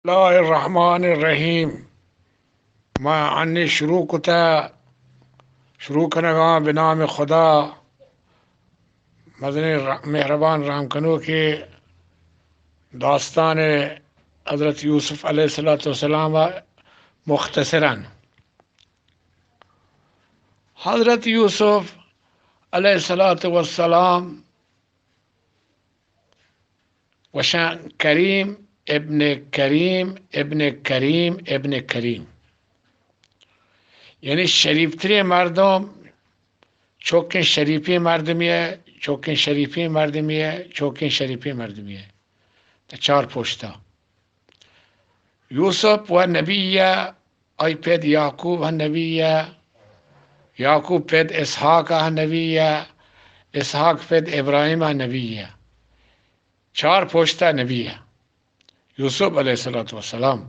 الله الرحمن الرحیم. ما انی شروع کتا، شروع کنگاں بہ نام خدا، مزنیں ر-، مہربان رحم کنوکیں داستان حضرت یوسف علیہ الصلوۃ والسلام مختصراً. حضرت یوسف علیہ الصلوۃ والسلام گوشاں کریم ابن کریم ابن کریم ابن کریم، یعنی شریف ترین مردم، چوکیں شریفیں مردمی ء، چوکیں شریفیں مردمی ء، چوکیں شریفیں مردمی ء. تا چار پشتا. یوسف و نبی ء، آئی پد یعقوب ہم نبی ء، یعقوب پد اسحاق ہم نبی ء، اسحاق پد ابراہیم ہم نبی ء. چار پشتا نبی ء. یوسف علیہ الصلوۃ والسلام.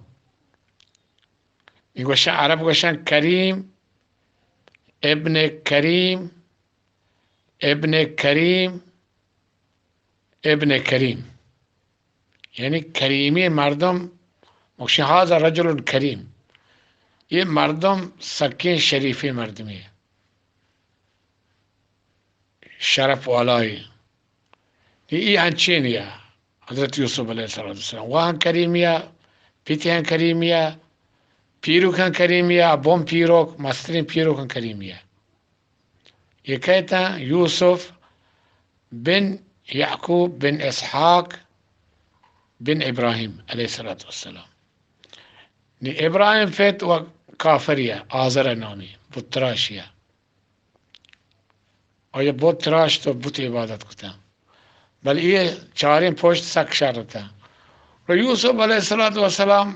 یہ گوشن، عرب گوشن کریم ابن کریم ابن کریم ابن کریم، یعنی کریمی مردم. مکشن هذا رجل کریم، یہ مردم سکیں شریفیں مردمی، شرف والای. نی ای انچین یا حضرت یوسف علیہ الصلوۃ والسلام، واہن کریمیا، پیتیان کریمیا، پیروکان کریمیا، بوم پیروک، مسترین پیروکان کریمیا. یہ کہتا یوسف بن یعقوب بن اسحاق بن ابراہیم علیہ الصلوۃ والسلام. نی ابراہیم فیت و کافریا، آزر نامی، بتراشیا. آیا بت تراشت و بت عبادت کتن. بل یہ چاریں پشت سک شر اتن. و یوسف علیہ الصلوۃ والسلام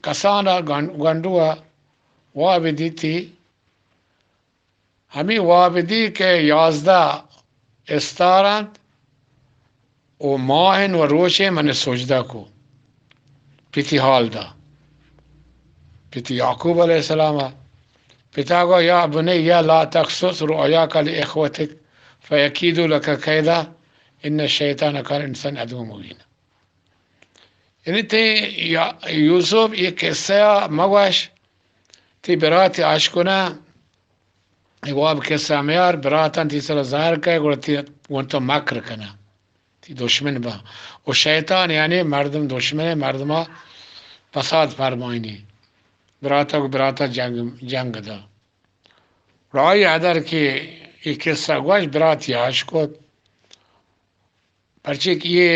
کسانا گن-، گنڈو واب دیتی. ہمی واب دی کہ یازدہ استار انت و ماہن و روچے من سجدہ کو. پتی حال دا. پتی یعقوب علیہ السلام ء. پتا گو، یا بنی لا تقصص رؤیاک علی اخوتک فیکیدوا لک کیدا ان الشیطان کان انسان عدو مبین. یعنی تی یا-، یوسف یہ قصہ مگوش، تی برات آشکنا، اے واب قصہ میار، براتاں تی سر زہر کئے، گڑا تی گون تو مکر کنا، تی دشمن با. و شیطان یعنی مردم دشمن، مردما فساد فرمائنی، براتا کو براتا جنگ، جنگ دا. رائی ادر کہ یہ قصہ گوش، برات یاش کت. پرچے کہ یہ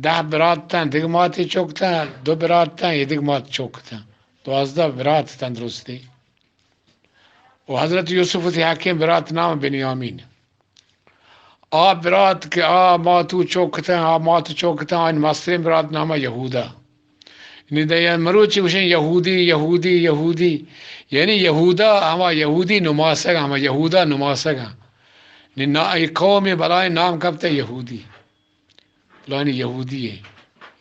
دہ برات تن، دگ ماتی چوک تن، دو برات تن، یہ دگ مات چوک تن. دوازدہ برات تن درستی. و حضرت یوسف تی حقیں برات نام بنیامین. آ برات کہ آ ماتو چوک تن، آ ماتو چوک تن، آن مسترین برات نام یہودا. نی دیا مروچی گوشن یہودی، یہودی، یہودی. یعنی یہودا ہما یہودی نماسگ، ہما یہودا نماسگ. نی نا، ای قوم بلائیں نام کپتا یہودی. فلانی یہودی ہے،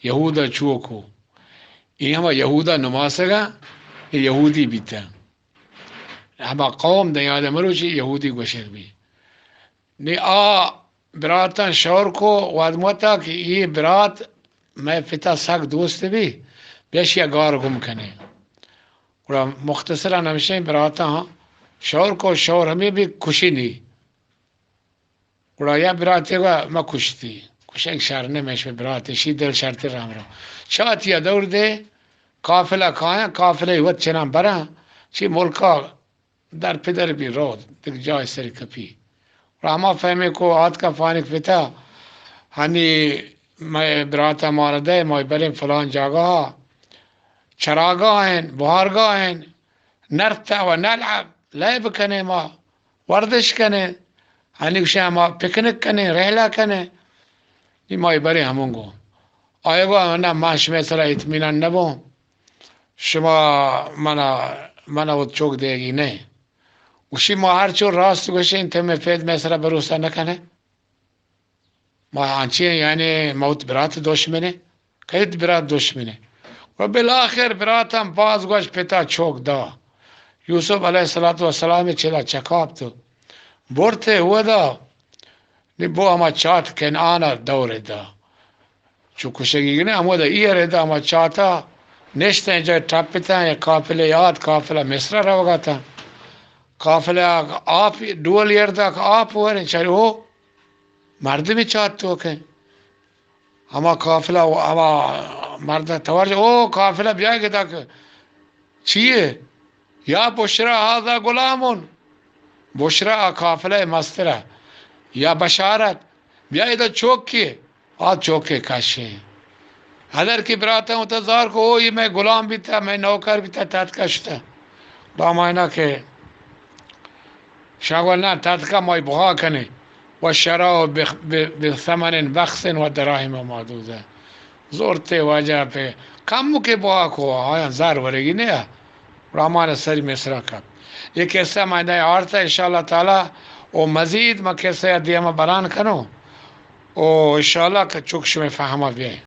یہودا چوکو. ای ہما یہودا نماسگا، ای یہودی بیتا. ہما قوم دے یاد مروچی یہودی گوشگ بی. نی آ براتاں شور کو، واد موتا کہ یہ برات میں پتا سک دوست بی، بیشی گار گم کنے. گڑا مختصرا ہمشیں براتاں شور کو، شور ہمیں بھی کشی نی. گڑا یا براتے گا ما کشتی، کشگ شر نہ، میش براتے، شی دل شرتے رام رو. چاتی دور دے، قافلہ کایاں، قافلہ وت چنان براں، چی ملکا در پدر بی رو، دگ جای سر کپی. گڑا ہما فہمے کو آتکا فانک پتا، ہنی مئے براتا مارا دے، ما بریں فلان جاگہا، چراگاہ ہیں، بہارگاہ ہیں، نرتع و نلعب، لیب کنے ما، ورزش کنے، ہنی گوشے ما پکنک کنے، رحلہ کنے. نی ما برے ہمونگو. آیا گو، نہ، ما شمے سرا اطمینان نبوں. شما منا، منا وت چوک دیگی نہ. گوشی ما ہر چو راست گوشیں، تے مئے پید مئے سرا بھروسہ نکنے. ما آنچی یعنی موت برات دشمنے، کئیت برات دشمنے. و بالاخر براتاں باز گوش پتا چوک دا. یوسف علیہ الصلوۃ والسلام چلا چکاپ تو برتے ہوا دا. نی بو ہما چات کنعان دور دا. چو کشگی گنے ہمودا ایرے دا ہما چاتا نشتیں جاہ ٹپتاں، یک قافلے آت، قافلہ مصرا روگا تاں۔ قافلہ آپ ڈول یردا کہ آپ وریں، چاری او مردمی چات توکیں۔ ہما قافلہ و ہما مرد توار، او قافلہ بیا گدا کہ چیے؟ یا بشرا ھذا غلام، بشرا آ قافلہ مسترا، یا بشارت، بیا ادا چوکے، آ چوکے کشیں۔ ھدر کہ براتاں وتا زار کو، او یہ مئے غلام بیتا، مئے نوکر بیتا، تتکا شتا۔ رامائنا کہ شاگول نہ، تتکا مائی بہا کنے۔ و شراه بخ-، ب-، بثمن بخس و دراهم معدوده۔ زورتے واجہ پہ کم کے بہا کو، آیا زر ورگی نیا۔ رامان سری مصرا کپ۔ یہ قصہ میں دے آرتا انشاءاللہ تعالی، او مزید ما قصہ دیما بیان کنو۔ او انشاءاللہ کہ چک شمے فہما بیائیں۔